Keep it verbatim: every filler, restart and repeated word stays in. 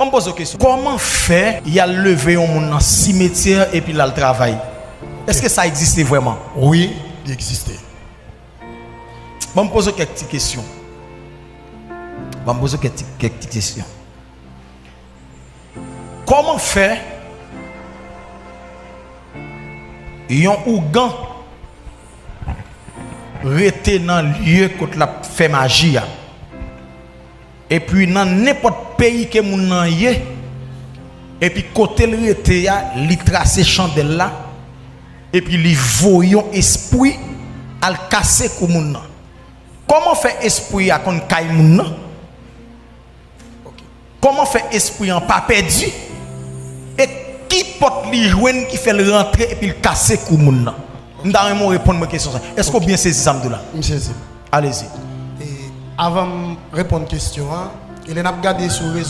An m poze w kesyon. Kòman fè y al leve yon moun nan simetyè epi l al travay? Èske sa egziste vrèman? Wi, li egziste. Ban m poze w kèk ti kesyon. Ban m poze w kèk ti, kèk ti kesyon. Kòman fè yon ougan rete nan lye kote l ap fè maji a? Epi nan nenpòt peyi ke moun nan ye, epi kote l rete a, li trase chandèl la, epi li voye yon espri al kase kou moun nan. Kòman fè espri a konn kay moun nan? Kòman fè espri an pa pèdi? E ki pòt li jwenn ki fè l rantre epi l kase kou moun nan? M ta renmen w reponn mwen kesyon sa. Èske w byen sezi sa m di w la? M sezi. Alezi. E avan m reponn kesyon an, e lè n ap gade sou rezo